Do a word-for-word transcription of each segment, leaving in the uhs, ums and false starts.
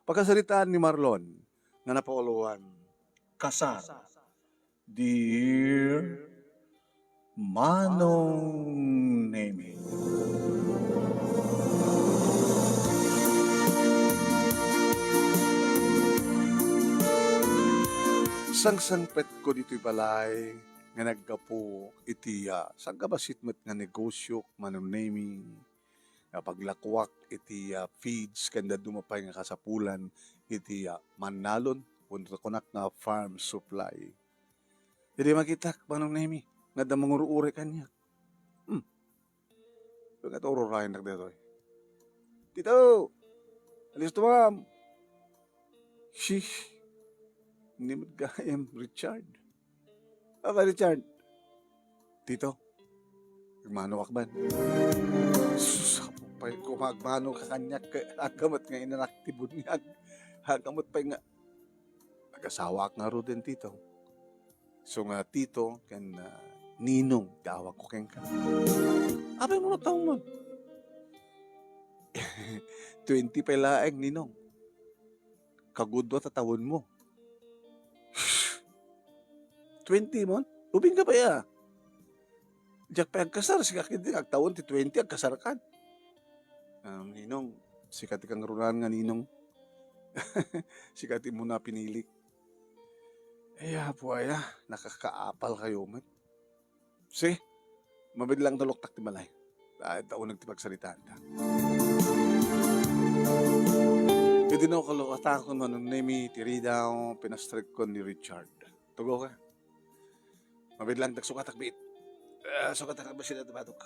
Pakasaritaan ni Marlon nga napauluan, Kasar, Dear Manong Nemi. Sangsangpetko ditoy balay nga naggapu iti, ah, sangkabassit met nga negosio, Manong Nemi, nga paglakuak iti, ah, feeds ken dadduma pay nga kasapulan iti, ah, mannalon wenno kunak nga farm supply. Idi makitak, Manong Nemi, nga adda mangur-uray kaniak. Hmm. Nga ururayennak daytoy. "Tito! Alisto, ma'am!" Shish! Ni met gayam, Richard. "Aba, Richard." "Tito, agmanoak man." Sus, apo pay, kung agmanoka kaniak, agka met nga inanak ti buniag. Agka met pay nga, agasawaak ngaruden, Tito. So nga, Tito ken, ah, Ninong ti awagko kenka. Apay, mano tawenmo? Twenty pay laeng, Ninong. Kagudua ta tawenmo. Twenty man? Ubing ka pay, a. Diak pay agkasar, sika ketdi nga agtawen ti twenty, agkasarkan. Um, Ninong, sika ti kangrunaan nga Ninong. Sika ti umuna pinilik. Ay, apo aya, nakakaapal kayo met. Si, mabilang taloktak ti balay. Ay, taunag ti pagsaritaanta. Idi no, kalokatakon, Manong Nemi, ti ridaw, pinastrekon ni Richard. Tugo ka. Mabilang tagsukatak biit. Ah, sukatak ang basila ti batok.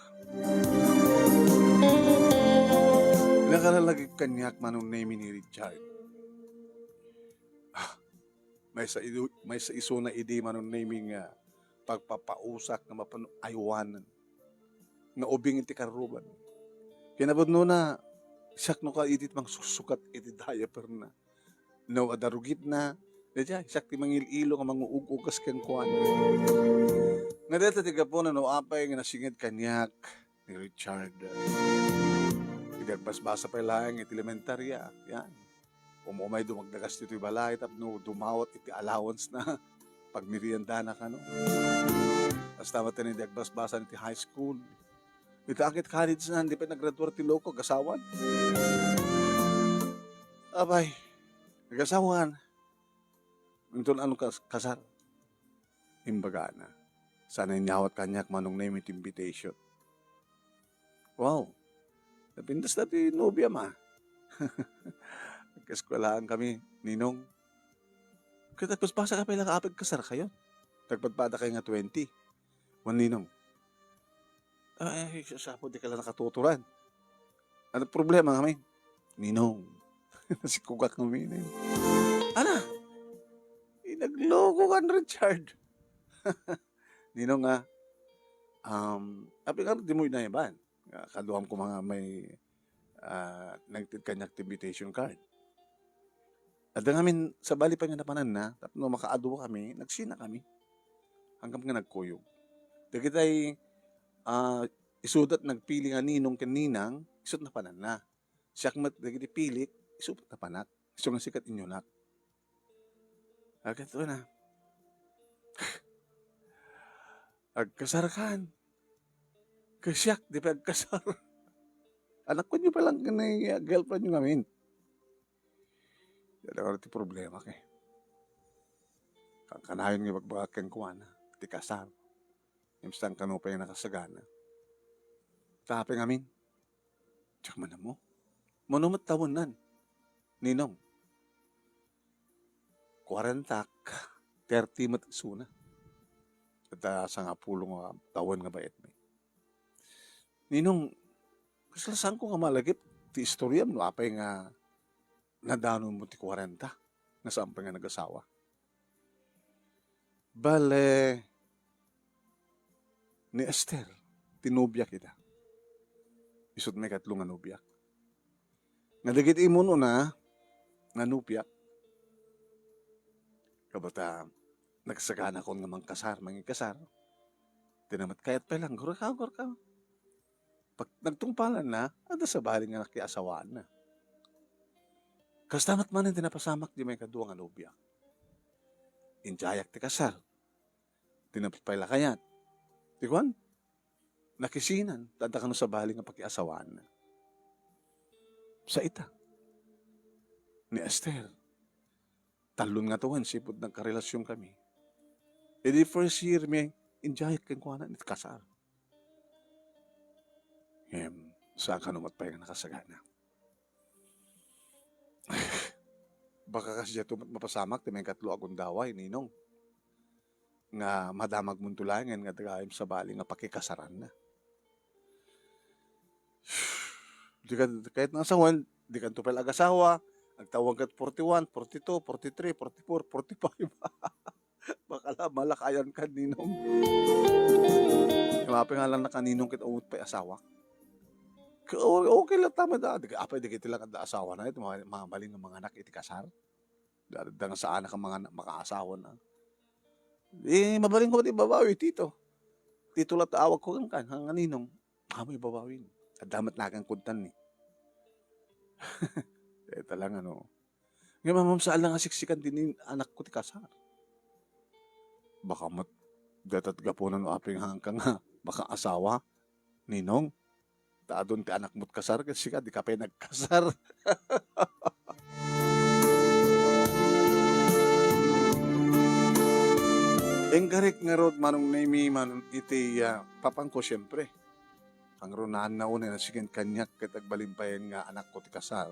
Nakaralagip kaniak, Manong Nemi, ni Richard. Ah, maysa idu-, maysa isuna idi, Manong Nemi, nga pagpapausak nga mapano aywanen nga ubing iti karruban. Kinapudnona, siak no ka idi mangsusukat iti diaperna. No adda rugitna, daydiay, siak ti mangil-ilo nga manguug-ugas kenkuana. Nga dayta ti gapuna no apay nga nasinged kaniak ni Richard. Idi agbasbasa pay laeng iti elementarya, yan. Umumay dumagdagas ditoy balay tapno dumawat iti allowance na pagmeriendana kano. Hasta met idi agbasbasa iti high school. Iti akit college na, di pay naggraduar ti loko, agasawan. Abay, agasawan. Inton ano kas-, kasar? Imbagana. Sana inyawat kaniak, Manong Nemi, ti invitation. Wow. Napintas dati nobiam, a. Nagkaeskwelahan kami, Ninong. Ket agbasbasa ka pay la nga apay agkasar kayo. Nagpadpada kayo nga twenty. Wen Ninong. Ay, sasapo, di ka la nakatuturan. Ano problema ngamin? Ninong. Nasikugak ngamin, eh. Ana? Eh, nagloko kan Richard. Ninong, a, um, apay nga di mo inayaban? Nga kaduam ko mga may, ah, nagted kaniak ti invitation card. Adda ngamin sabali pay nga napananna, tapno makaadua kami, nagsina kami. Hanggang nga nagkuyog. Dagitay, ah, isudat nagpili nga ninong ken ninang, isu't napananna. Siak met dagiti pilik, isu't napanak. Isu nga sikat inyunak. Agkato na. Agkasar kan. Kasiak, di pay agkasar. Anak ko nyo pa lang ni girlfriend nyo ngamin. Yan ang ti problema kay. Kankanayon nga ibagbagak kenkuana, ti kasar. Imsang kano pay nakasagana. Tapay ngamin. Diak man ammo. Mano met tawennan? Ninong. Kuarentak, thirty met isuna. Ita sangapulo nga tawen nga bayat mi. Ninong, kasla saanko nga malagip ti istoriam no apay nga nadanonmo ti kuarenta nga saan pay nga nagasawa. Bale, ni Esther, ti nobiak ita. Isu't maikatlo nga nobiak. Nga dagiti imun-una nga nobiak, kabata, nagsaganakon nga mangkasar, mangikasar. Ti namet kayat pay lang, gurkaw, gurkaw. Pag nagtungpalanna, adda sabali nga nakiasawaanna. Kasta met manen ti napasamak di maikadua nga nobia. Idiayak ti kasar. Ti napay la kayat. Ti kuan, nakisinan, ta adda kano sabali nga pakiasawaanna. Sa ita. Ni Esther. Tallon nga tawen sipud nagkarelasion kami. Idi first year mi, idiayak kenkuana ni kasar. Ngem, saan kano met pay nga nakasagana. Baka kasdiay met mapasamak ti maikatlo a gundaway, Ninong. Nga madamagmonto laengen nga adda gayam sabali nga pakikasaranna. Di ka, kahit nga asawan, di kanto pay la agasawa, agtawag ket forty-one, forty-two, forty-three, forty-four, forty-five. Baka la malakayan ka, Ninong. Mapi nga lang nakaninong ket umut pay asawa. Ke-, o-, okay lang tama da. Di ka, apay, di kita lang adda asawa na ito, mga, mga baling nga mga anak iti kasar. Da, da nga saan ka mga anak, makaasawa na. Eh, mabaling ko di babawi, tito. Tito la taawag ko kan, kan, nga Ninong. Amoy babawin. Adda met nakan kuntan ni. Ita lang, ano. Nga mamamsaan lang nga siksikan din ni anak ko ti kasar. Baka met, datat gapunan o aping hangka nga, baka asawa, Ninong. Ta adun ti anak mo't kasar, ket sika, di ka pay nagkasar. Enggarik ngarud, Manong Nemi, man iti, ah, papanko, siempre. Kangrunaanna unay a siken kaniak ket agbalinpayen nga anakko ti kasar.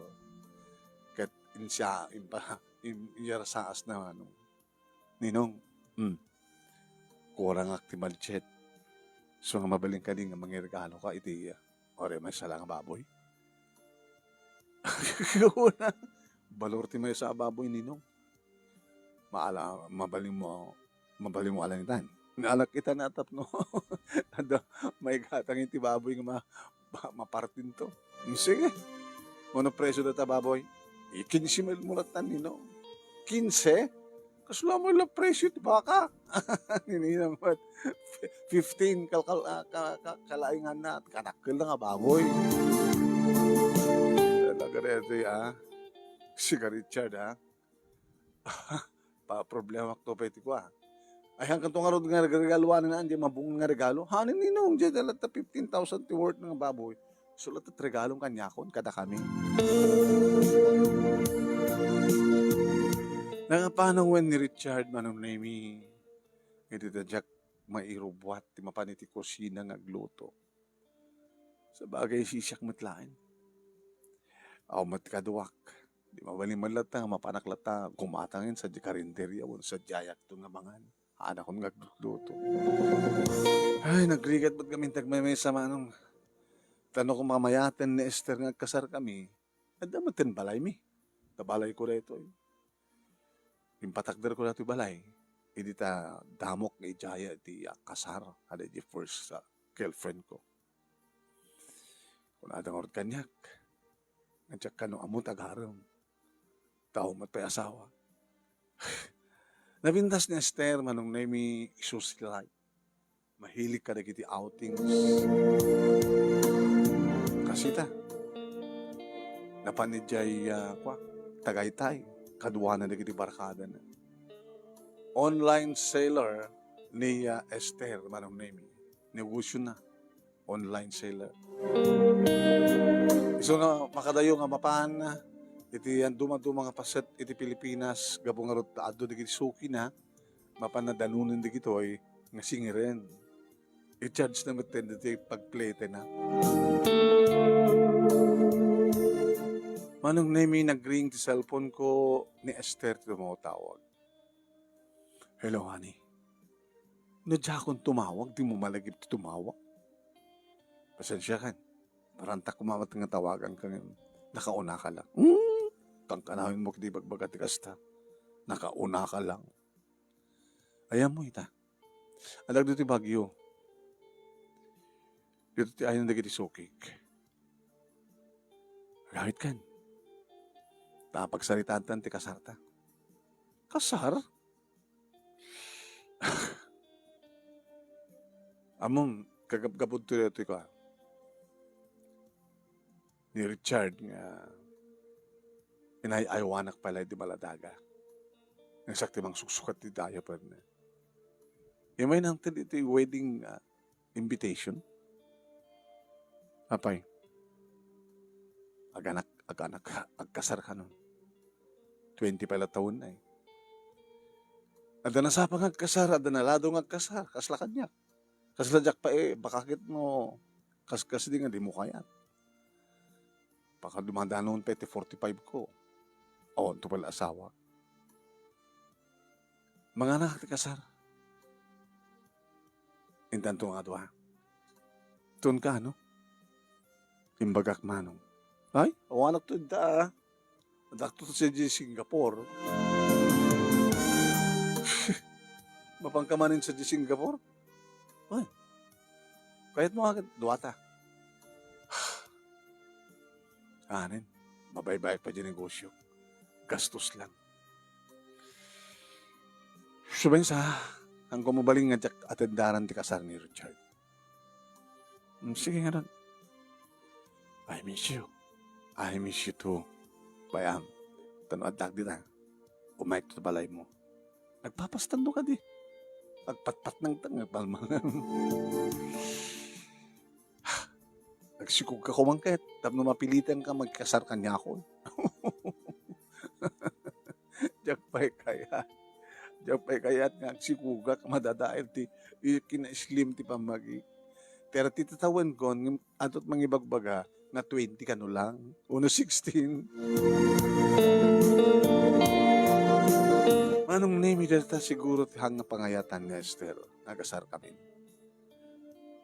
Ket insia-, impa-, im-, iyarsaas na, ano, Ninong, hmm, kurangak ti budget. So nga mabalin kadi nga mangiregalo ka iti, ah, uray maysa la nga baboy? Kuna, balor ti maysa a baboy, Ninong. Maala-, mabalin mo, mabalin mo alangitan. Naalak ita na tapno. Adda, maigatang iti baboy nga ma-, ma-, mapartinto. Sige. Mano presyo data baboy? Eh, kinse mil mo latan, Ninong. Kinse? Kasla mo la presyo ti baka. Ninong met. Fifteen, kal-, kal-, ah, ka-, ka-, kalaingan na. Kanakkel na nga baboy. Talaga na ito, ah. Siga Richard, ah. Pa-, problema ko pa iti kua. Ay, hangkan to nga rod nga regaluan na, di mabung nga regalo. Hanin Ninong, di latta fifteen thousand ti worth nga baboy. So, latta regalong kaniakon, kada kami. Nangapanawen ni Richard, Manong Nemi, iti ta diak mairubbuat ti mapan iti kusina nga agluto. Sabagay, sisiak met laeng. Aw met kaduak. Di mabalin met latta nga mapanak latta gumatangen sadiay karinderya wenno sadiay ayakton nga mangan. Anakon nga agluto. Ay, nagrigat met kami ti agmaymaysa, Manong. Ta no mamayaten ni Esther nga agkasar kami, adda met ti balaymi. Ta balayko daytoy. Impatakderko daytoy balay. Idi ta damok nga idiay iti agkasar, adi di first, ah, girlfriend ko. Kunada ngarud kaniak, nga diak kano ammo ti agarem. Tao met pay asawa. Napintas ni Esther, Manong Nemi, i-socialite. Mahilig kadagiti outings. Kasita. Napan idiay, ah, kua, Tagaytay. Kaduana dagiti barkadana. Online seller ni, ah, Esther, Manong Nemi. Negosyo na. Online seller. Isu nga makadayo nga mapan iti yan dumaduma nga paset iti Pilipinas, gapu ngarud ta adu dagiti suki na, mapan na danunen dagitoy nga singiren. I-charge na met dagiti pag-plete na. Manong Nemi, nagring ti cellphone ko, ni Esther ti tumatawag. "Hello, honey. No diakon tumawag, dimo malagip ti tumawag. Pasensiakan. Parantak ko mamat nga tawagan ka ngem nakauna ka lang." Hmm, kankanawen mo ti bagbaga ti kasta. Nakauna ka lang. Ayan mo ita. Adag dito ti bagyo. Dito ti ayan dagiti sukik. Agawid kan. Ta pagsaritaan ti kasarta. Kasar? Ammom, kagapgapud to daytoy ko, ah. Ni Richard nga Inay-aywanak pay laeng ti maladaga. Nagsak ti mangsuksukat ti diaper na. Imay nangted iti wedding, ah, invitation. Apay, aganak, aganak, agkasar kanon. Twenty pay la taon na eh. Adda nasapa nga agkasar, adda nalado nga agkasar, kasla kaniak. Kasla diak pay, eh, baka ket no, kaskasdi nga dimo kayat. Baka dumadanon pay ti forty-five ko. Awan to pala asawa. Manganak ti kasar. Intanto nga dua. Tun ka, no? Imbagak manong. Ay, awanak to idda, ah. Adakto to sa Singapore. Mapan ka manen sa Singapore? Ay, kayat mo agad, duwata. Anen, mabaybayag pa di negosyo. Gastos lang. Subay sa, ang kumubaling nga diak atendaran ti kasar ni Richard. Mm, sige nga ron. I miss you. I miss you too. Payam, tano addak dita. Umayk to balay mo. Nagpapastando ka di. Agpatpat ng tang, agpalmangan. Agsikog ka kumangket, tapno mapilitan ka magkasar kaniakon. Diak pay kayat. Diak pay kayat nga agsikogak, madadael ti, i-, kina-slim ti pammagi. Pero ti tatawen kon, ngem adto't mangibagbaga, nga twenty kano lang, uno sixteen. Manong Nemi, dayta siguro ti hang nga pangayatan nga Esther, nagasar kami.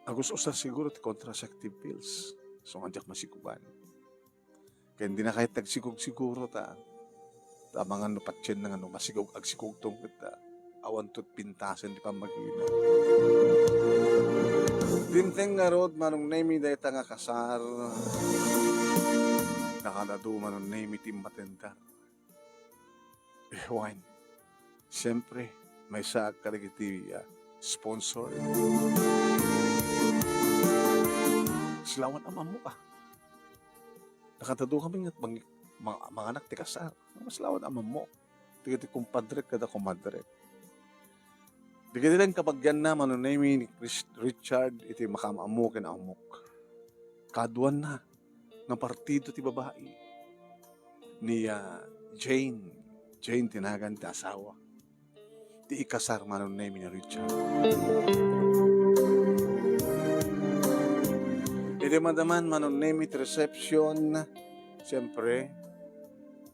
Agus-usa siguro ti contraceptive pills. So, nga diak masikugan. Ken di na kayat agsikog siguro ta, ta amangan no patien na nga no masikog, agsikog tong ket, ah, awan tot pintasen ti pammagina. Dimteng ngarud, Manong Nemi, dayta nga kasar. Nakadadu, Manong Nemi, ti matendar. Eh, wine. Siyempre, maysa kadagiti, ah, sponsor. Silawan am-ammo ka. Nakadadu kami nga mang-, mang-, manganak ti kasar. Silawan am-ammo. Dagiti kumpadrek kada kumadrek. Dagiti lang kabagianna, Manong Nemi, ni Chris-, Richard, iti makaam-ammo ken ammok. Kaduanna nga partido ti babai ni, ah, Jane. Jane ti nagan ti asawa. Ti ikasar, Manong Nemi, ni Richard. Iti madaman, Manong Nemi, ti reception, siyempre,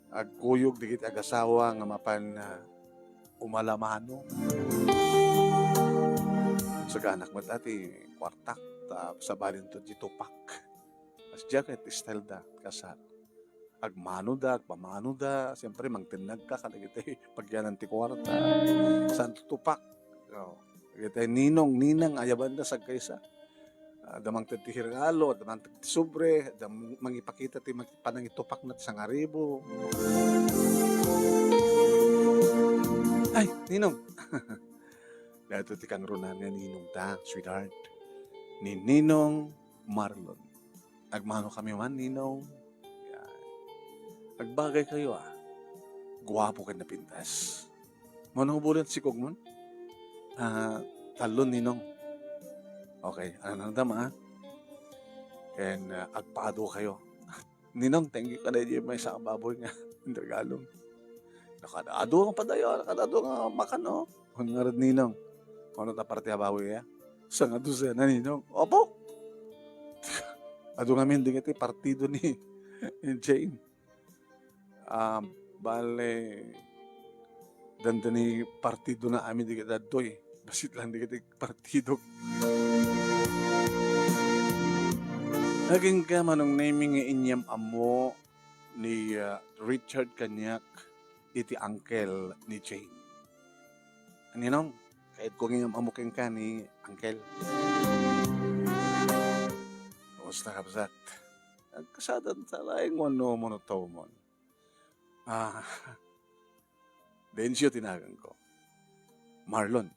agkuyog dagiti agasawa nga mapan, ah, umalamano. Saganak met ti kuartak, ta sabalinto ti tupak. Kas diak ket style da, kasar. Agmanoda, agpamanoda, siyempre, mangtennagka kadagiti pagyanan ti kuarta. Santo tupak. Oh, dagiti ninong, ninang, ayabanda, sagkaysa. Ah, adda mangted ti regalo, adda mangted ti sobre, adda mang-, mangipakita ti mang-, panangitupakna ti sangaribo. Ay, ninong! Daytoy ti kangrunan nga ninong ta, sweetheart. Ni Ninong Marlon. Agmano kami man, Ninong. Yan. Agbagay kayo, ah. Guwapo ken napintas. Mano ubulan sikog mon? Ah, tallon, Ninong. Okay, ano nang dama, ah? Ken, ah, agpaado kayo. Ninong, thank you kada di maysa a baboy nga inregalom. Nakadado nga padayo, nakadado nga makan, oh. Kun ngarud, Ninong, mano ta parte a baboy, ah? Sanga dosena, Ninong. Opo. Adu ngamin dagiti partido ni, ni Jane. Ah, bale, dandani partidona amin dagiti adtoy. Bassit lang dagiti partido. Agingga, Manong Nemi, nga inyam-ammo ni, ah, Richard kaniak iti uncle ni Jane. Ninong, kayatko nga inyam-ammo kenka ni uncle. Kumusta, kabsat? Nagkasadan ta laeng wenno mano tawen. Ah, Dencio ti naganko. Marlon.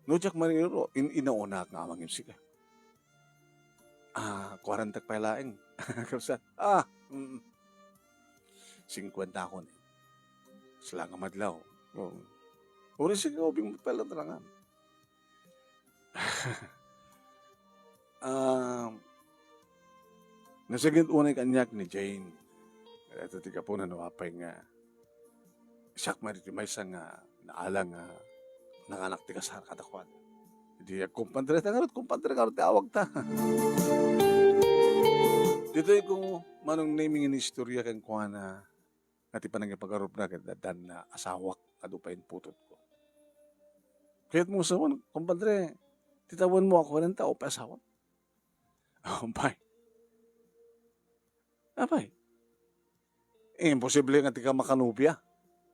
No diak maniruro, in-, inaunaak nga amangan sika. Ah, kuarentak pay laeng. Kabsat. Ah, mm. Singkuenta ko ni. Sila nga madlaw. Oo. Uri siya nga ubing pala tarangan. Ah, nasagid unay kaniak ni Jane. Ito ti gapuna no apay nga siak man iti maysa nga naala nga nanganak ti kasar kadakuada. Idi agkumpadre ta ngarud, kumpadre ngarud ti awagta. Ditoy ko Manong Nemy nga inistorya kenkuana nga ti panangipagarupna ket addan asawak adu pay imputotko. Kayatmo sawen, kumpadre, ti tawenmo a kuarenta, apay asawak? Apay. Apay. Imposible nga di ka makanobia.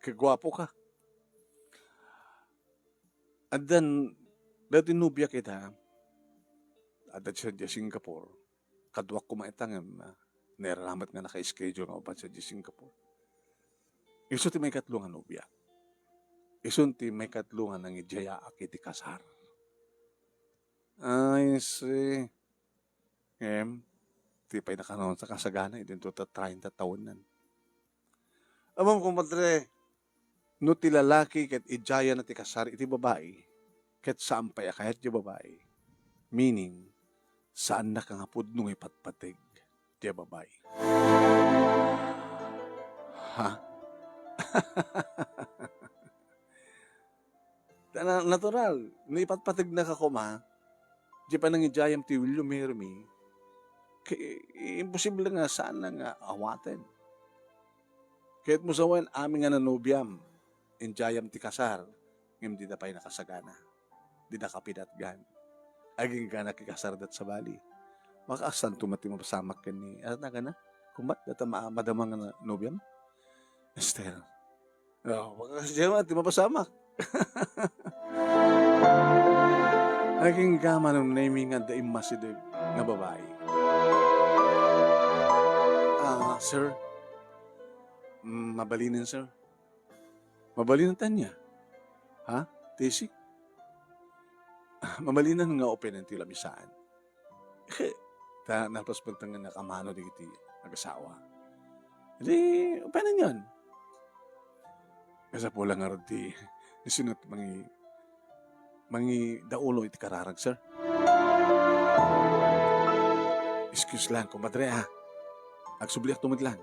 Ket guapo ka. Addan, dati nobia kita. Adda siya di Singapore. Kaduak koma ita ngem, ah, nairaramat nga naka-schedule nga upat siya di Singapore. Isu ti maikatlo nga nobia. Isu ti maikatlo nga nangidiayaak iti kasar. I see. Ngem, di pay nakanuan sa kasagana, idinto ta treinta tawennan. Ammom, kumpadre, no ti lalaki ket idiayana ti kasar iti babai, ket saan pay a kayat ti babai, meaning, saannak nga pudno nga ipatpateg ti babai. Ha? Ta na-, natural, no ipatpategnaka koma, di panangidiayam ti William Hermie, ki-, i-, imposible nga saanna nga awaten. Kayatmo sawen, amin nga nanobiam, idiayam ti kasar, ngem dida pay nakasagana. Dida kapinatgan. Agingga nakikasarda sabali. Makasanto met ti mapasamak ken ni, ano nga na? Kumbat, data ma-, madama nga na-, nobiam? Esther. Oh, makakasama ti mapasamak. Agingga Manong Nemy nga adda immasideg nga babai. Ah, sir. Mm, mabalinen, sir. Mabalinen tania? Ha? Tesi? Ah, mabalinen nga open ti lamisaan. Eh, ta nalpas pay nga nakamano dagiti agasawa. Di, upayanan yon. Kasapulan ngarud ti, ti sinot mangi-, mangidaulo iti kararag, sir. Excuse lang, kumpadre, ha. Agsubliak tumid lang.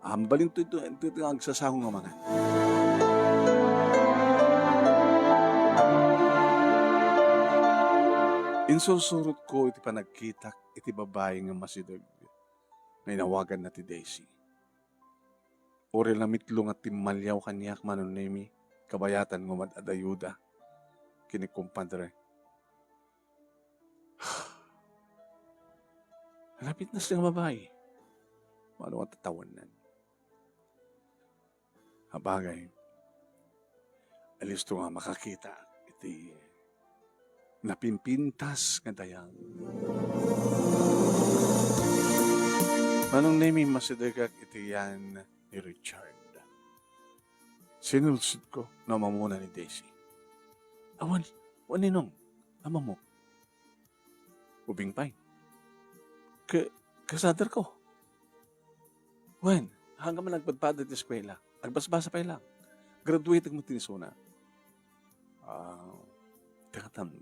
Ah, mabalinto ito, ito, ito nga agsasaw nga mangan. Insursurotko iti panagkitak iti babai nga masideg nga inawaganna ti Daisy. Uray la mitlo nga timmaliaw kaniak, Manong Nemy, kabayatan nga umad-adayuda ken ni kumpadre. Napitnas nga babai. Mano nga tatawennan. Apay, alisto nga makakita iti napimpintas nga dayag. Manong Nemy, masidegak iti yan ni Richard. Sinulsudko no amamona ni Daisy. Awan, wen, Ninong, amamok. Ubing pay. Ka-, kasaderko. Wen, hanggang man nagpadpada ti eskwela. Agbasbasa pay lang. Graduate mo tinisuna. Ah, kakatan,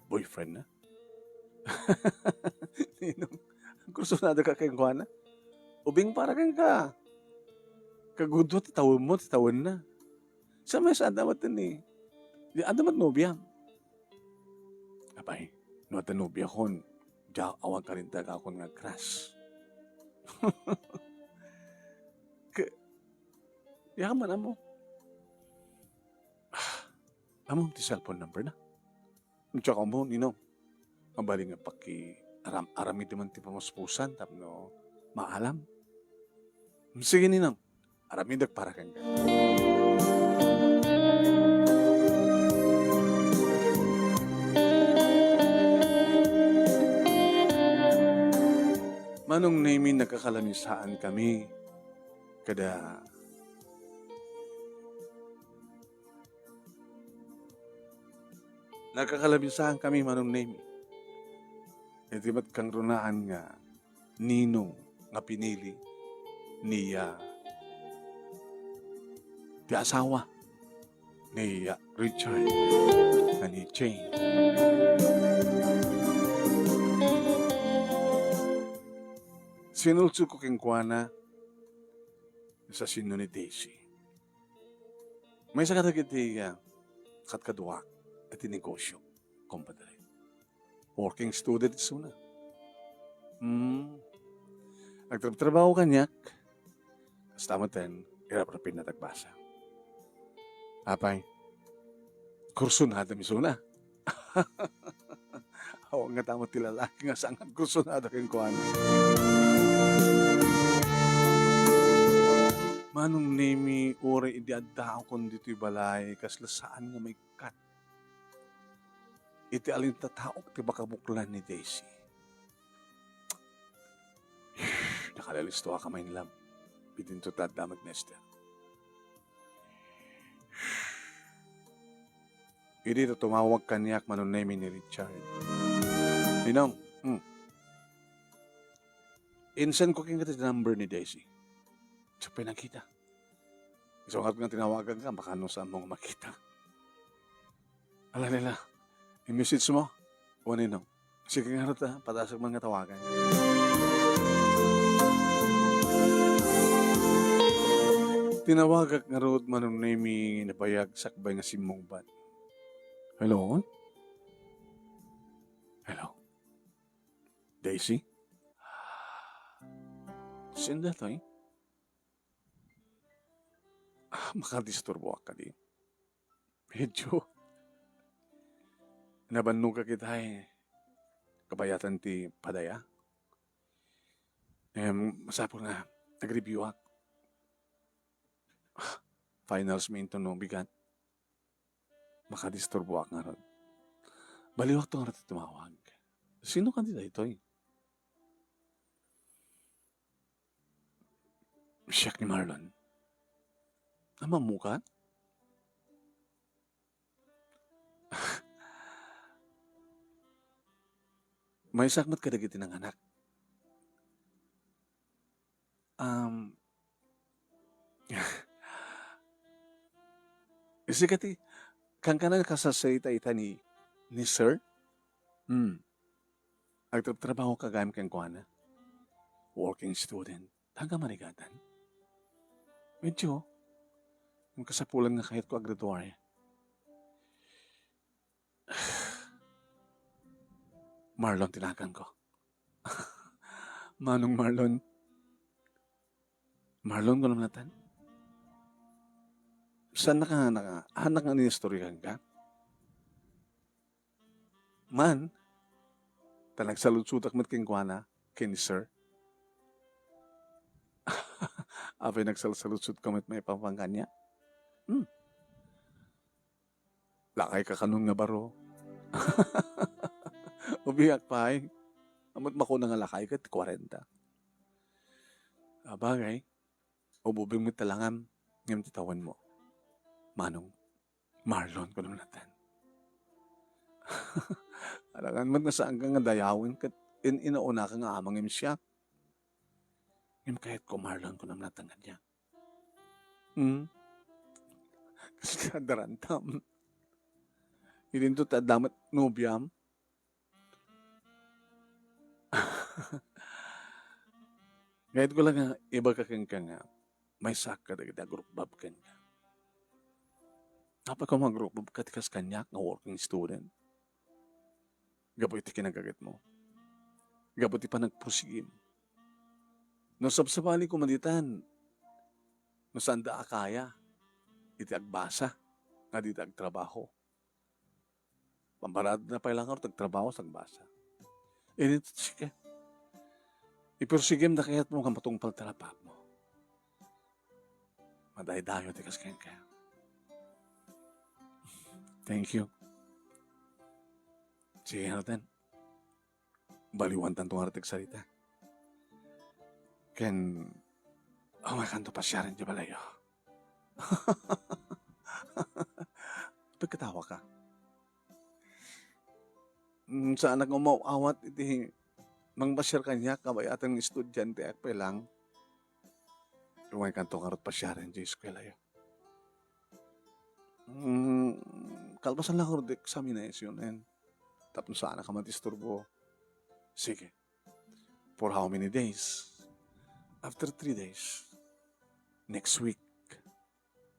boyfriend na? Ninong, kursunada ka kenkuana? Ubing para kenka. Kagudua ti tawenmo, ti tawenna. Sa may sa adamat ni, di adamat nobia. Apay, no adda nobiakon, diak awan karin ti agakon nga crush. Ke-, diak man ammo. Ah, ammo ti cellphone number na. Diak ammo, Ninong. Mabalin nga paki-, aram-, aramid man ti pamuspusan tapno maalam. Sige, Ninong. Aramidek para kenka. Manong Nemy, nagkakalamisaan kami kada Nagkakalamisaan kami, Manong Nemy. Iti met kangrunaan nga ninong nga pinili ni, ah, ti asawa ni, ah, Richard ken ni Jane. Sinulsol ko kenkuana, sasino ni Daisy. Maysa kadagiti, ah, kadkaduak iti negosyo, kumpadre. Working student isuna. Hmm. Agtrabtrabaho kaniak. Kasta met, iraprapinna ti agbasa. Apay, kursunada isuna. Awan nga tama ti lalaki nga saan nga kursunada kenkuana. Manong Nemi, uray idi addaakon ditoy balay, kasla saan nga maikkat iti alintataok ti pakabuklan ni Daisy. Nakalalistoak a main love. Idinto ti adda met ni Esther. Idi tumawag kaniak Manong Nemi ni Richard. Ninong, hmm. Insend ko kenka ti number ni Daisy. Sa pinagkita. Isu ngarud nga tinawaganka, baka no saan mo nga makita. Ala nila, i-message mo? O Ninong? Sige ngarud, ah, padasig man nga tawagan. Tinawagak ngarud, Manong Nemi, nabayag sakbay nga simmungbat. Hello? Hello? Daisy? Sino datoy? Ah, makadisturboak kadi? Medyo nabannogak itay kabayatan ti padaya. Em, masapul nga nag-review ak. Ah, finals mi inton no bigat. Makadisturboak ngarud. Baliwakto ngarud ti tumawag. Sino kadi daytoy? Siak ni Marlon. Ammomka? Maysak met kadagiti nanganak. Um, sika ti, kankana nakasasarita ita ni, ni Sir? Hmm. Agtrabtrabahoka gayam kenkuana. Working student. Taga Marigatan. Medyo, ang kasapulan nga kayatko agraduar. Marlon ti naganko. Manong Marlon. Marlon, kunam natan? Saan naka, naka, anak nga inistorya kenka? Man, ta nagsaludsodak met kenkuana, ken ni Sir. Apay nagsalsaludsodka met maipapan kaniak? Hmm. Lakayka kanon nga baro. Ubiak pay. Ammok makuna nga lakayka ti kuarenta. Abagay, ububing met ti langam, ngem ti tawenmo. Manong Marlon, kunam natan. Alangan met nga saanka nga dayawen ket in-inaunaka nga ama ngem siak. Ngem kayatko, Marlon, kunam natan kaniak. Hmm? Kasla darantam. Idinto ti adda met nobiam. Kayatko la nga ibaga kenka nga maysak kadagiti agrukbab kenka. Apay koma agrukbabka ti kas kaniak nga working student? Gapu iti kinaggagitmo. Gapu ti panagpursigim. No sabsabali koma ditan, no saanda a kaya iti agbasa nga dita agtrabaho. Pambaradna pay la ngarud ti agtrabaho sa agbasa. Init sika. Ipursigim da kayatmo nga matungpal ti lapatmo. Madaydayo ti kas kenka. Thank you. Sige, ngarud, baliwantanto ngarud ti agsarita. Ken, awakanto pasiaren ti balayo. Pagkatawaka. Mm, saanak nga umaw-awat iti mangpasiar kaniak, kabayatan nga estudianteak pay lang. Rumaykanto ngarud pasiaren ti eskuelayo. Mm, kalpasan lang ngarud ti examination, en. Tapno saanak a madisturbo. Sige. For how many days? After three days. Next week.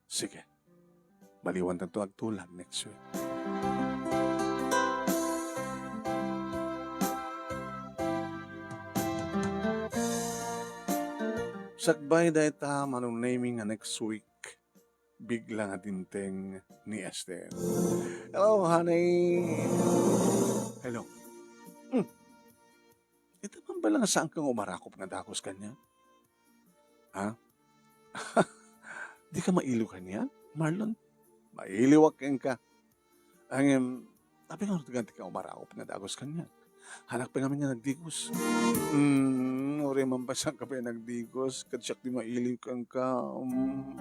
Sige. Baliwantanto agtulag next week. Sakbay dayta, Manong Nemy, nga next week, bigla nga dimteng ni Esther. Hello, honey. Hello. Hmm. Ita man bala nga saanka nga umarakop nga dagus kaniak? Ha? Dika mailiw kaniak, Marlon? Mailiwak kenka. Ngem, apay ngarud ti ka umarakop nga dagus kaniak? Saanak pay ngamin nga nagdigos. Hmm, uray man pay saanka pay nagdigos, ket siak ti mailiw kenka. Hmm.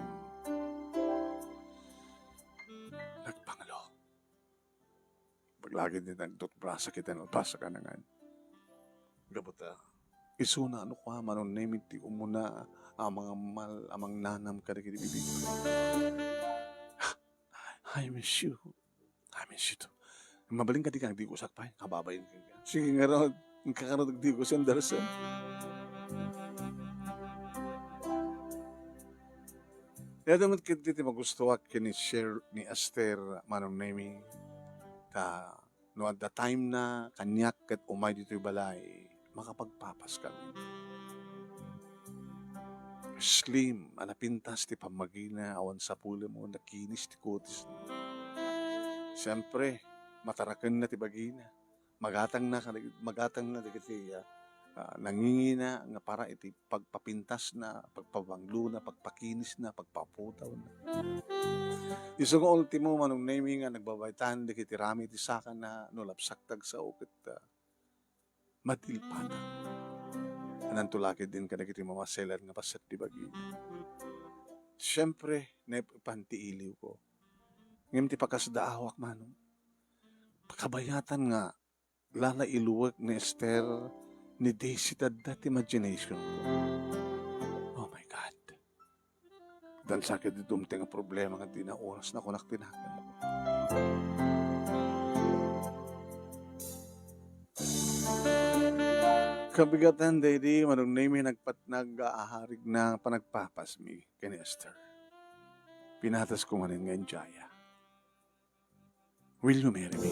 Nagpanglo. Paglagid ni nagtutbrasa ket nalpas a kanangan. Gapu ta, isuna no kua, Manong Nemy ti umuna a mangammal a mangnanam kadagiti bibig. I miss you. I miss you too. Mabalin ka di ka nagdigosak pay, kababain ka. Sige ngarud, inka ngarud nagdigos, Anderson. Dayta met ketdi ti magustuak ken ni-share ni Esther, Manong Nemy, ta no adda time na kaniak ket umay ditoy balay, makapagpapas kami. Slim a napintas ti pammagina, awan sapulem, nakinis ti kutis. Siempre, matarakenna ti bagina. Magatangna kadagit-, magatangna dagiti, ah, ah, nangingina nga para iti pagpapintasna, pagpabanglona, pagpakinisna, pagpaputawna. Isu nga ultimo, Manong Nemy, nga nagbabaytaan dagiti rami ti sakana no lapsak ti agsao ket, ah, madilpatan. Ananto la ketdin kadagiti mamaselan nga paset ti bagi. Siempre, naipan ti iliwko. Ngem ti pakasdaawak, Manong, pakabayatan nga lalailuek ni Esther ni Daisy tadda ti imagination ko. Oh my God. Dansa ket ti dumteng a problema nga dina oras na kunak ti nakem. Kabigatan daydi, Manong Nemy, nagpatnag a aharig na panagpapasmi ken ni Esther. Pinatas ko manen nga enjaya. Will you marry me?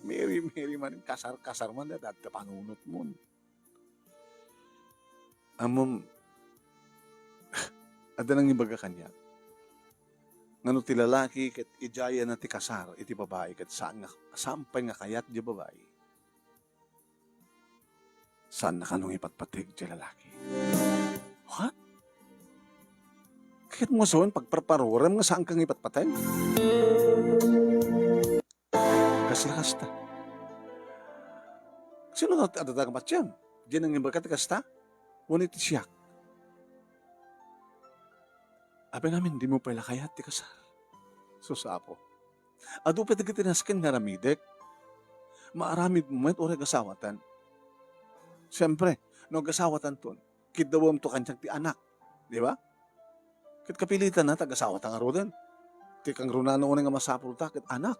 Marry, marry man, kasar, kasar man, da, da, panunot mo. Ammom, adda nangibaga kaniak. Ngano ti lalaki ket ijayana ti kasar iti babai ket saan nga, saan pay nga kayat di babai. Saanna kano nga ipatpateg ti lalaki. What? Kayatmo nga sawen, pagparparurem nga saanka nga ipatpateg? Kasla kasta. Sino nga adda nga patiem? Diay nangibaga ti kasta? Wenno iti siak? Apay ngamin, dimo pay la kayat ti kasar? Sus, Apo. Adu pay dagiti nasken nga aramidek. Maaramidmo met uray agasawatan. Siempre, no agasawatanton, kiddawemto kaniak ti anak. Di ba? Ket kapilitanna ta agasawata ngaruden. Ti kangrunana unay nga masapulta ket anak.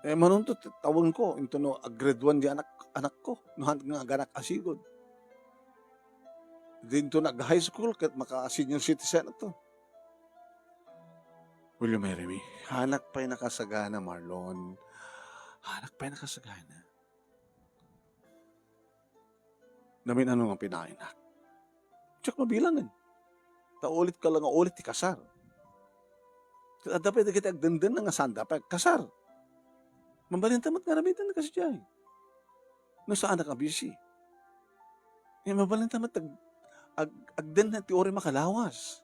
Eh, manunto ti tawenko, intono ag-grade one di anak, anakko, no han nga aganak a sigud. Dinto nag-high school ket maka-senior citizen ato. Will you marry me? Hanak pay nakasagana, Marlon. Hanak pay nakasagana. Namin-ano nga pinaaynak. Diak mabilangen. Ta ulit ka lang nga ulit ti kasar. Ket adda pay dagiti agdenden nga sanda pay agkasar. Mabalinta met nga aramiden kasdiay. No saanak a busy. Eh, mabalinta met ag-, ag-, agden ti uray makalawas.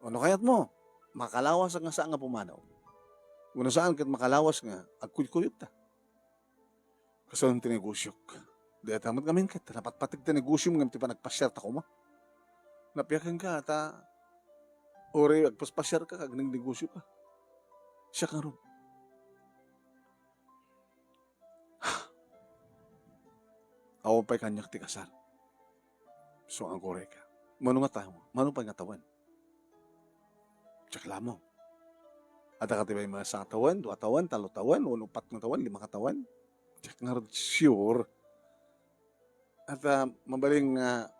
O no kayatmo, makalawas nga saan nga pumanaw. Wenno saan ket makalawas nga agkuykuyogta. Kasano ti negosiok? Dayta met ngamin ket napatpateg ti negosiom ngem ti panagpasiarta koma. Napiakenka ta uray agpaspasiarka, agnegnegosio ka. Siak ngarud. Awan pay kaniak ti kasar. So, agurayka. Mano nga tawen? Mano pay nga tawen? Reklamo. Adda kadi pay maysa nga tawen, dua tawen, talo tawen, wenno upat nga tawen, lima nga tawen. Diak ngarud sure. Adda mabalin nga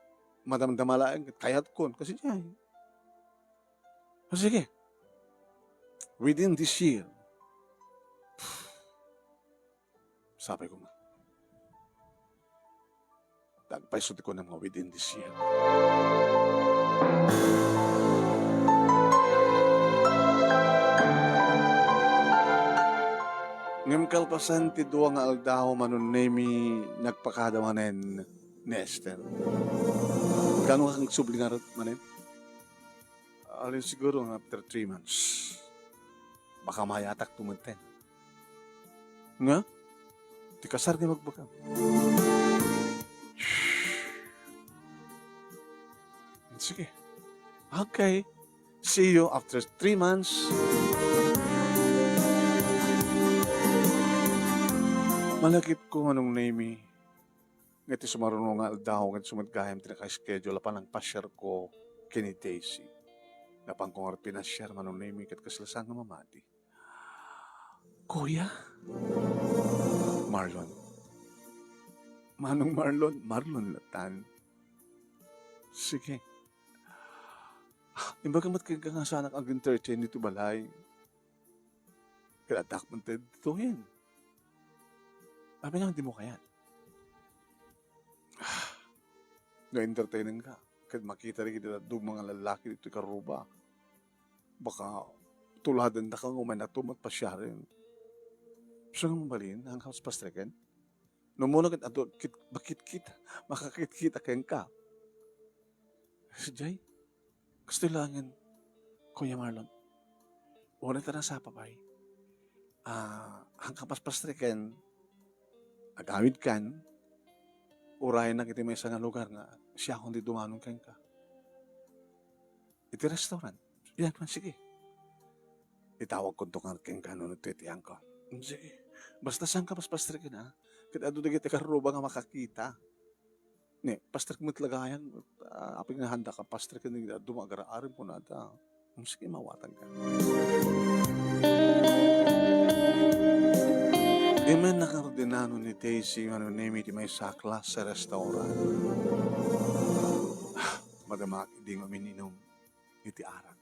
madamdama laeng ket kayatkon. Kasi diay. O sige. Within this year. Sapay koma. Agpayso ti kunam nga within this year. Ngem kalpasan ti dua nga aldaw, Manong Nemy, nagpakada manen ni Esther. Kaano nga agsubli ngarud manen? Alin siguro nga after three months. Baka mayatak tumeten. Nga? Ti kasar nga magbagam. Sige. Okay. See you after three months. Malakip ko, Manong Nemy. Nga ti sumaruno nga aldaw, nga ti sumet gayam ti naka-schedule a panangpasiarko ken ni Daisy. Napanko nga pinasiar, Manong Nemy, ket kasla saan nga mamati. Kuya? Marlon. Manong Marlon, Marlon latan. Sige. Imbagak met kenka nga saanak ag-entertain ditoy balay. Ket addak met ditoyen. Apay nga dimo kayat? No entertainenka, ket makita dagiti dadduma nga lallaki ditoy karruba, baka tuladendaka nga umayna met pasiaren. Siak nga mabalin, haanka pastreken? No umuna ket adu, kit-, makitkita, makakitkita kenka. Sadiay, kastoy laengen, Kuya Marlon. Uray ta nasapa pay. Ah, haanka pastreken, agawidkan, urayennak iti maysa nga lugar nga siakon ti dumanon kenka. Iti restaurant. Yan man, sige. Itawagkonto nga kenka no iti, iti haanka. Mm, sige. Basta saanka papastreken, ha? Ket adu dagiti karruba nga makakita. Ni, pastrek met la gayam, ah, apay nga haandaka pastreken, adu nga agar-arem kunada. Mm, sige, mawatangka. Immay nakaordinano ni Daisy, Manong Nemy, iti maysa a klase a restaurant. Ah, madama idi nga uminom iti arak.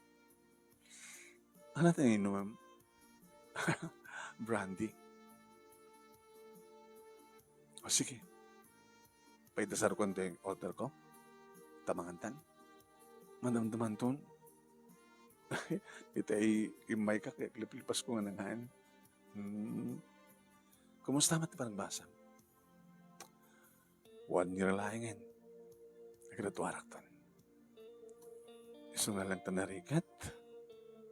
Ania ti inumem? Brandy. O, sige. Paidasarkon ti orderko. Ta mangantan. Madamdamanton. Itay immayka ket liplipasko nga nangan. Hmm. Kumusta met ti panagbasam? One year laengen. Nagraduarakton. Isu nga lang ta narigat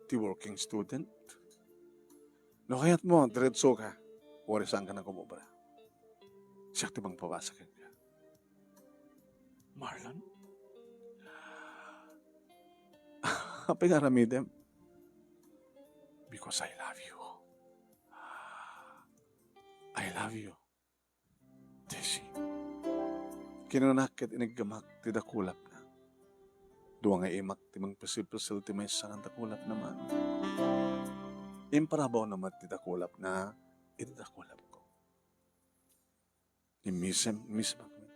ti working student. No kayatmo, diretsoka. Uray saanka nga agobobra. Siak ti mangpabasa kenka. Marlon? Apay nga aramidem? Because I love you. I love you. Daisy. Kinunak ket iniggamak ti dakulapna. Dua nga imak ti mangpisilpisil ti maysa nga dakulapna man. Imparabawna met ti dakulapna iti dakulapko. Immisem, immisemak met.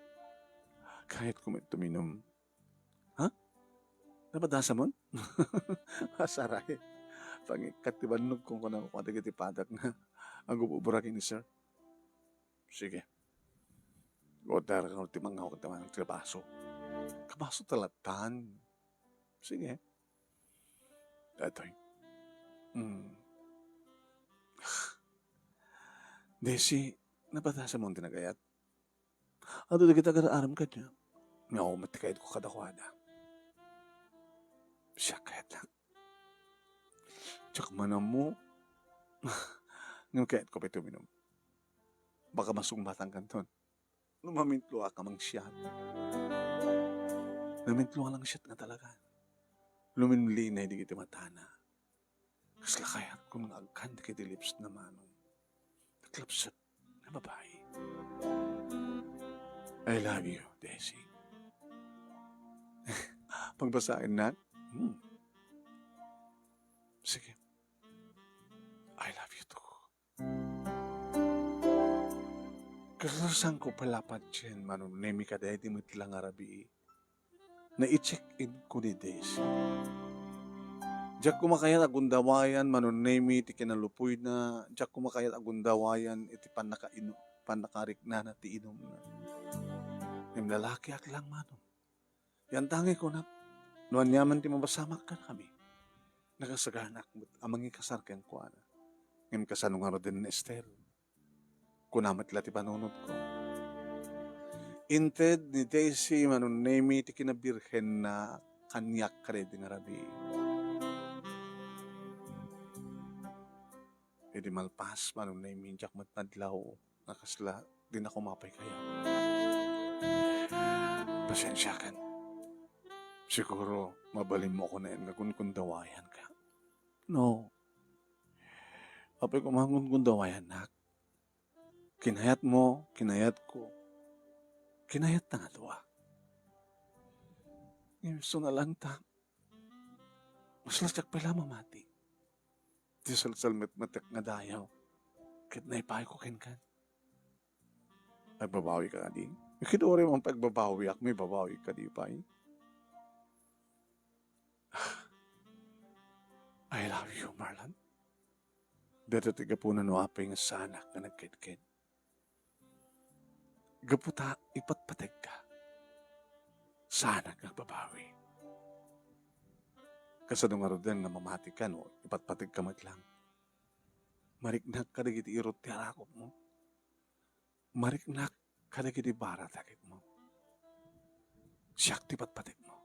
Kayatko met uminum. Ha? Napadasamon? Asaray. Pangikkat ti bannogko, kunana kadagiti padak nga agububra ken ni sir. Sige. Order ka ti mangaw ket manang ti kabaso. Kabaso ta lattan. Sige. Daytoy. Mm. Daisy, napadasamon ti nagayat? Adu dagiti agar-arem kaniak. Nga met ti kayatko kadakuada. Siak kayatna. Diak man ammo. Ngem kayatko pay ti uminum. Baka masungbatankanton. No mamintluak a mangsiat. Namintluak a mangsiat nga talaga. Luminlinay dagiti matana. Kasla kayatkon nga agkan dagiti lipsna, Manong. Naglapsat nga babai. I love you, Daisy. Pagbasaennak? Hmm. Kasla saanko pay la patien, Manong Nemi, kadaydi met la nga rabii. Naicheck-in ko ni Daisy. Diak koma kayat a gundawayan, Manong Nemi, ti kinalupuyna, diak koma kayat a gundawayan iti pannakaino-, pannakariknana ti inumna. Ngem lalakiak lang, Manong. Yantangay kunak, no aniaman ti mapasamak kadakami, nakasaganaak met a mangikasar kenkuana. Ngem kasano ngaruden ni Ester? Kuna met la ti panunotko. Inted ni Daisy, Manong Nemi, ti kinabirhenna kaniak kadaydi nga rabii. Idi malpas, Manong Nemi, diak met nadlaw nga kasla dinako mapay kayat. Pasensiakan. Siguro, mabalinmo kunen nga gundawayanka. No. Apay koma nga gundawayannak. Kinayatmo, kinayatko. Kinayatta nga dua. Ngem isu nga langta, kasla diak pay la mamati. Ti salsalmetmetek nga dayaw ket naipayko kenka. Agbabawika kadi? Ket uray man pay agbabawiak, maibabawika kadi pay? I love you, Marlon. Dayta ti gapuna no apay nga saanak nga nagkedked. Gapu ta ipatpategka. Saanak nga agbabawi. Kasano ngaruden nga mamatika no ipatpategka met lang? Mariknak kadagiti irut ti arakupmo. Mariknak kadagiti bara ti agikmo. Siak ti patpategmo.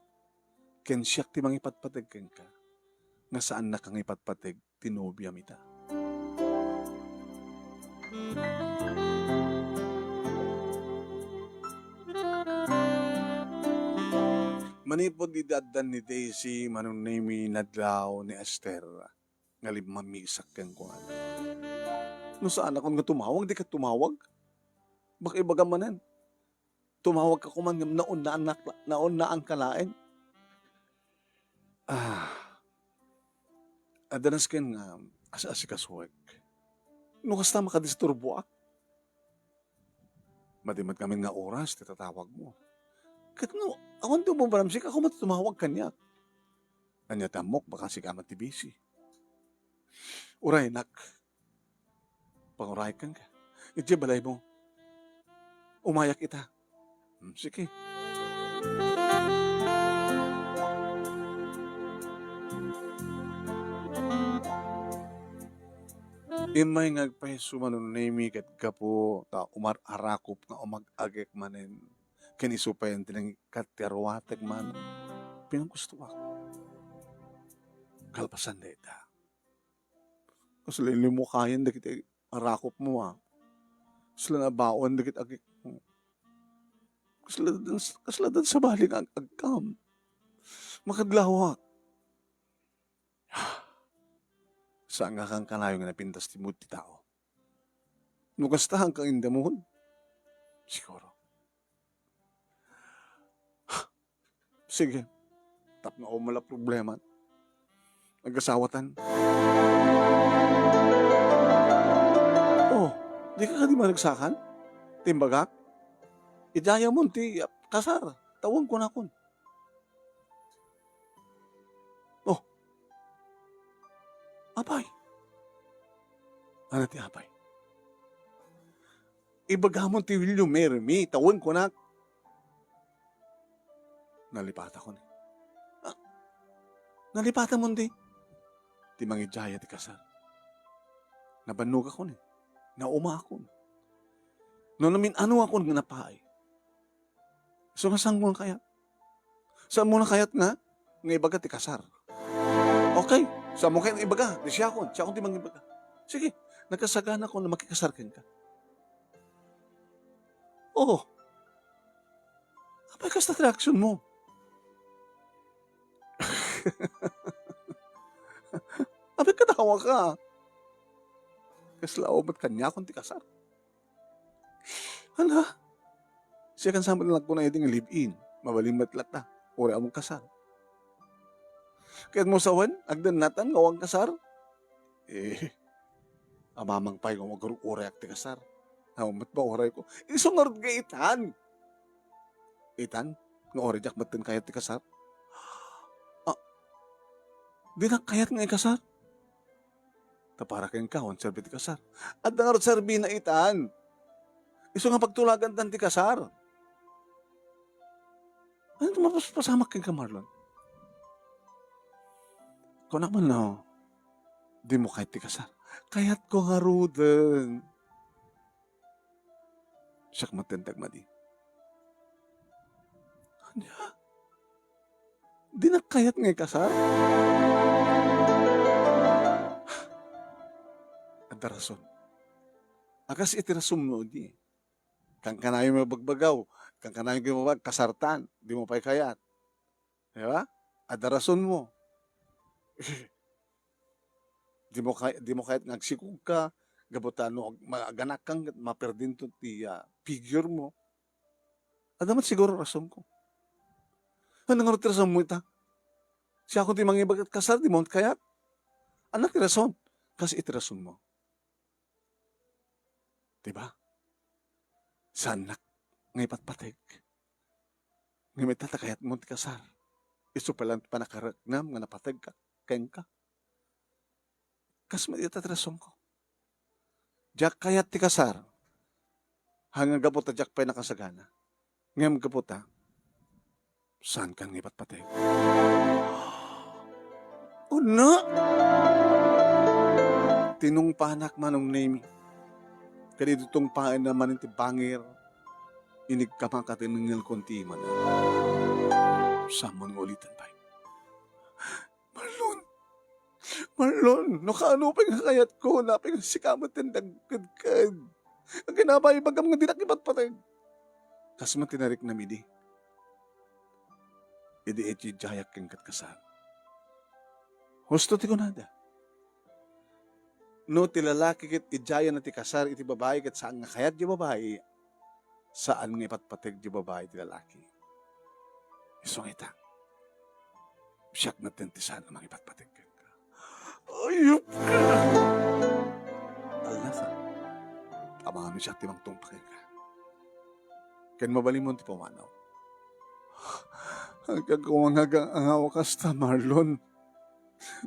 Ken siak ti mangipatpateg kenka nga saannaka nga ipatpateg ti nobiam ita. Manipud idi addan ni Daisy, Manong Nemi, nadlaw ni Ester nga limmamisak kenkuana. No saanakon nga tumawag, dika tumawag. Baka ibagam manen. Tumawagka koma ngem naunnaannak la-, naunnaanka laeng. Ah. Adda nasken nga as-asikasuek. No kasta, makadisturboak. Madi met ngamin nga oras ti tatawagmo. Ket no, awan ti umubram, sika koma ti tumawag kaniak. Ania ti ammok, baka sika met ti busy. Uray, nak. Pangurayen kenka. Idiay balaymo. Umayak ita. Hmm, sige. Immay nga agpayso, Manong Nemi, ket gapu ta umar-arakop nga umag-agek manen ken isu pay ti nangikkat ti aruatek, Manong, pinanggustoak. Kalpasan dayta, kasla inlimukayan dagiti arakopmo, a. Kasla nabaon dagiti agikmo. Kasla dan, kasla dan sabali nga ag-agkam. Makadlawak. Saan nga kankanayon nga napintas ti mood ti tao? No kasta, haanka nga indamuhon? Siguro. Sige. Tapno awan met la problema. Agasawatan. Oh, dika kadi maragsakan? Ti imbagak? Idayamon ti kasar. Tawen kunakon. Oh. Apay. Ania ti apay? Ibagamon ti will you marry me, tawen kunak. Nalipatakon. Ah, nalipatamon di. Ti mangidiaya ti kasar. Nabannogakon. Naumaakon. No namin-anoakon nga napaay. So, nga saanmo nga kayat? Saanmo nga kayat nga, nga ibaga ti kasar? Okay, saanmo kayat nga ibaga? Di siakon, siakon ti mangibaga. Sige, nakasaganakon nga makikasar kenka. Oh. Apay kasta ti reaksyon mo? Apay katawa ka? Kasla awan met kaniakon ti kasar. Hala? Siak sa met nga agkuna idi nga live-in. Mabalin met latta. Uray awan kasar. Ket mo sawen, agdennatan nga awan kasar? Eh, amamang pay nga umagur-urayak ti kasar. Awan met ba urayko? Isu ngarud nga itan. Itan, nga uray diak metten kayat ti kasar. Ah, dinak kayat nga ikasar. Ta para kenka, awan serbi ti kasar. Adda ngarud serbina itan. Isu nga pagtulagantan ti kasar. Ano ti mapaspasamak kenka, Marlon? Kunak man no, dimo kayat ti kasar. Kayatko ngaruden. Siak met ti agmadi. Ania? Dinak kayat nga ikasar? Adda rason. A kas iti rasonmo idi. Kankanayon nga bagbagaw, kankanayon nga bagbag, kasartan, dimo pay kayat. Di ba? Adda rasonmo. Dimo kay-, dimo kayat nga agsikogka, gapu ta no ag-, ma-, aganakkan, maperdinto ti, ah, figuremo. Adda met siguro rasonko. Ano nga ti rasonmo ita? Siakon ti mangibaga ket kasar, dimo kayat? Annak ti rason? Kas iti rasonmo. Di ba? Saannak nga ipatpateg. Ngem ita ta kayatmo ti kasar. Isu pay laeng ti pannakareknam nga napateg ka, kenka. Kas met ita ti rasonko. Diak kayat ti kasar. Haan nga gapu ta diak pay nakasagana. Ngem gapu ta, saankan nga ipatpateg. Una, tinungpanak, Manong Nemi. Ket idi tungpaenna manen ti bangir, inigkamak a tinengngelkon ti imana. Saanmo nga ulitan pay. Marlon! Marlon, no kaano pay nga kayatko, apay nga sika met ti nagkedked. Aginabaybagam nga dinak ipatpateg. Kas met ti nariknam idi. Idi idiayak ken ket kasar. Husto ti kunada. No ti lalaki ket idiayna ti kasar iti babai ket saan nga kayat ti babai, saan nga ipatpateg ti babai ti lalaki. Isu nga ita, siak metten ti saan a mangipatpateg kenka. Ayup ka! Alnasa, amangan siak ti mangtungpa kenka. Ken mabalinmo ti pumanaw. Agkagkumangaga nga awakas ta, Marlon.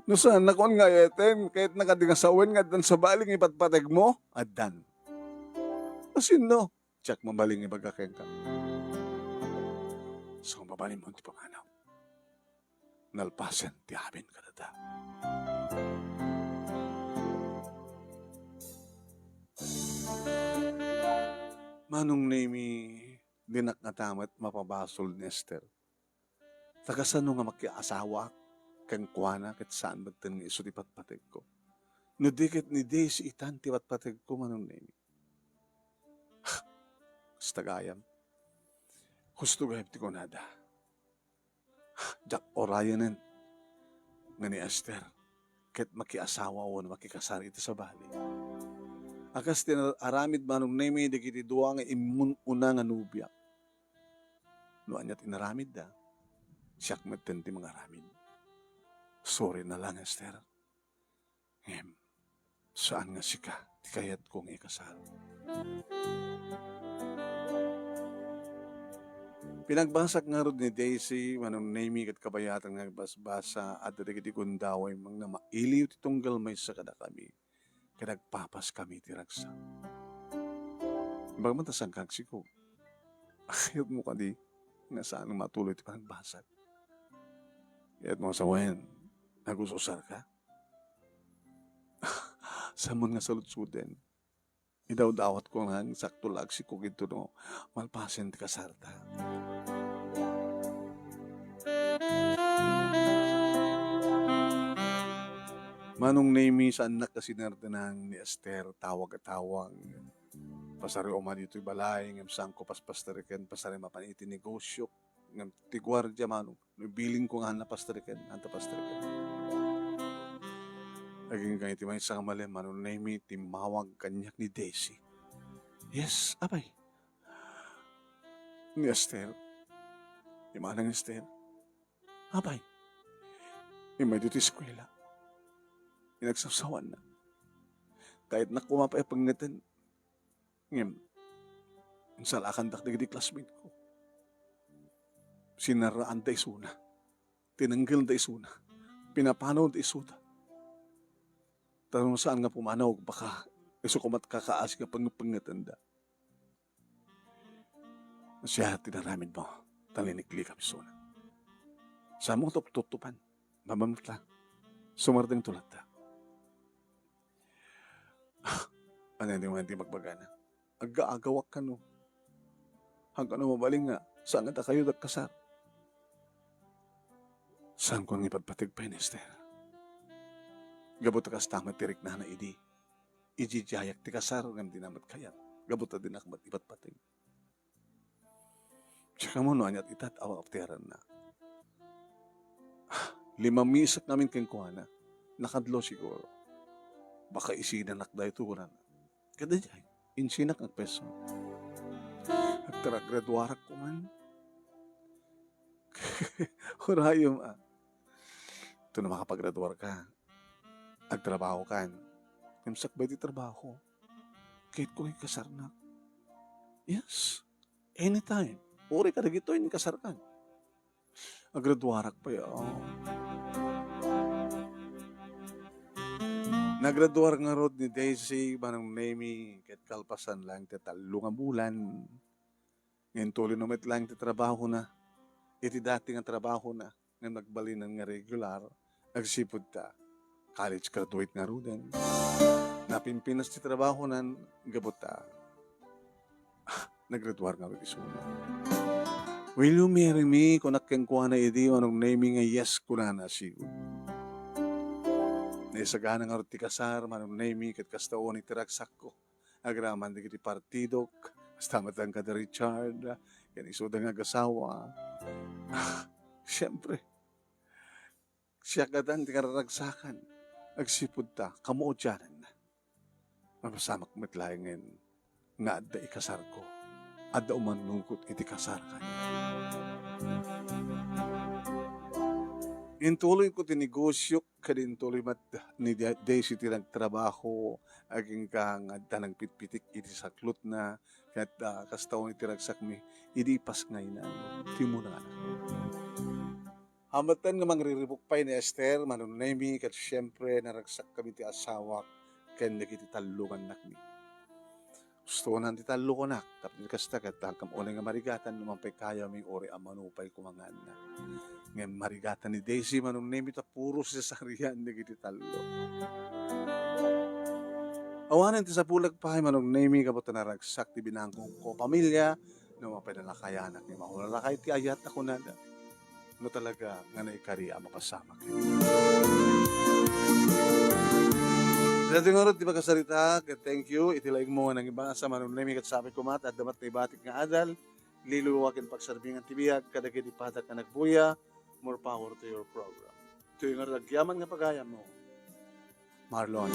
No saannakon nga ayten, kayatna kadi nga sawen nga addan sabali nga ipatpategmo? Addan. Asinno? Diak mabalin nga ibaga kenka. So, mabalinmo ti pumanaw. Nalpasen ti amin kadata. Manong Nemi, dinak ngata met mapabasol ni Ester. Ta kasano nga makiasawaak kenkuana ket saan metten nga isu ti patpategko? No di ket ni Daisy itan ti patpategko, Manong Nemi. Kasta gayam. Husto gayam ti kunada. Diak urayanen nga ni Ester ket makiasawa wenno makikasar iti sabali. A kas ti aramid, Manong Nemi, dagiti dua nga immun-una nga nobiak. No ania ti inaramidda, siak metten ti mangaramid. Sorry na lang, Ester. Ngem, saan nga sika ti kayatko nga ikasar. Pinagbasak ngarud ni Daisy, Manong Nemi, ket kabayatan nga agbasbasa, adda dagiti gundaway nga mailiw ti tunggal maysa kadakami, ket agpapaskami ti ragsak. Imbag man ta saan ka agsikog. Kayatmo kadi nga saan nga matuloy ti panagbasak? Kayatmo sawen, nag-us-usarka? Saanmon nga saludsoden. Idawdawatko nga sakto la agsikog intono malpasen ti kasarta. Manong Nemi, saannak a sinertenang ni Ester, tawag a tawag. Pasari uma ditoy balay, ngem saanko paspasteriken, pasari mapan iti negosio, ngem ti guardia, Manong. No ibilin ko nga haan pastreken, haan pastreken. Agingga iti maysa nga malem, Manong Nemi, timmawag kaniak ni Daisy. Yes, apay. Ni Ester. Ni Manang Ester. Apay. Immay ditoy eskuela. Inagsawsawanna. Kayatnak koma pay a pengngeten. Ngem, insalakandak dagiti classmate ko. Sinarraanda isuna. Tinenggelda isuna. Pinapanawda isuda. Ta no saan nga pumanaw, baka isu koma ti kakaasi nga pangpangngitenda. Siak ti inaramidmo, ta liniklikam isuna. Saan mo nga tuptutupan? Mabamtla. Sumardeng tulad ta. Ah, ania ti magbagana? Aggaagawak kano. Haanko mabalin nga saan nga dakayo dagkasar. Saanko nga ipatpateg pay ni Esther. Gapu ta kasta met ti riknana idi. Ididiayak ti kasar ngem dina met kayat. Gapu ta dinak met ipatpateg. Siak kamo no aniat ita ti awan aptiaranna. Limamisak ngamin kenkuana. Nakadlo siguro. Baka isinanak daytoy kunana. Kadaydiay, insinak agpeso. Agtaragraduarak kuman. Urayom, ah. Ito na makapagraduar ka. Agtrabaho kan. Ngem sakbay ti trabaho. Kayatko nga ikasarnak. Yes. Anytime. Uray kadagitoy nga ikasarkan. Agraduarak pay, oh. Nagraduar ngarud ni Daisy, Manong Nemy, ket kalpasan lang ti tallo nga bulan. Ngem intuloyna met lang ti trabahona. Iti dati nga trabahona, nga nagbalinen nga regular, agsipud ta college graduate ngaruden. Napimpinas ti trabahona, gapu ta, ah, nagraduar ngarud isuna. "Will you marry me?" kunak kenkuana idi, Manong Nemy, nga, "Yes," kunana, siud. Naisagana ngarud ti kasar, Manong Nemy, ket kasta unay ti ragsakko. Agraman dagiti partidok, kasta met laeng kada Richard, ken isuda nga agasawa. Ah, siempre, siak gayam ti kararagsakan. Agsipud ta, kamuodiananna. Mapasamak met laengen nga adda ikasarko. Adda umanugot iti kasarkan. Intuloyko ti negosiok, ket intuloy met ni Da-, Daisy ti nagtrabaho, agingga nga adda nagpitpitik iti saklotna, ket, ah, kasta unay ti ragsakmi, idi ipasngayna ti munana. Amangan nga mangriribuk pay ni Esther, Manong Nemy, ket siempre, naragsakkami ti asawak ken dagiti tallo nga annakmi. Gustonan ti tallo kunak, tapno kasta ket haanka unay nga marigatan no mapay kayami uray a mano pay koma nga annak. Ngem marigatan ni Daisy, Manong Nemy, ta puro cesarean dagiti tallo. Awanen ti sapulek pay, Manong Nemy, gapu ta naragsak ti binangkongko a pamilia, no mapay nalakayanak ni mahulala kay ti ayat a kunada. No talaga nga naikari a mapasamak. Daytoy ngarud ti pakasarita, ket thank you. Iti laingmo nga nangibasa, Manong Nemy, ket sapay koma ta adda met naibatik nga adal, liluwa ken pagserbingan ti biag kadagiti padak nga nagbuya. More power to your program. Itoy ngarud agyaman nga pagayammo, Marlon.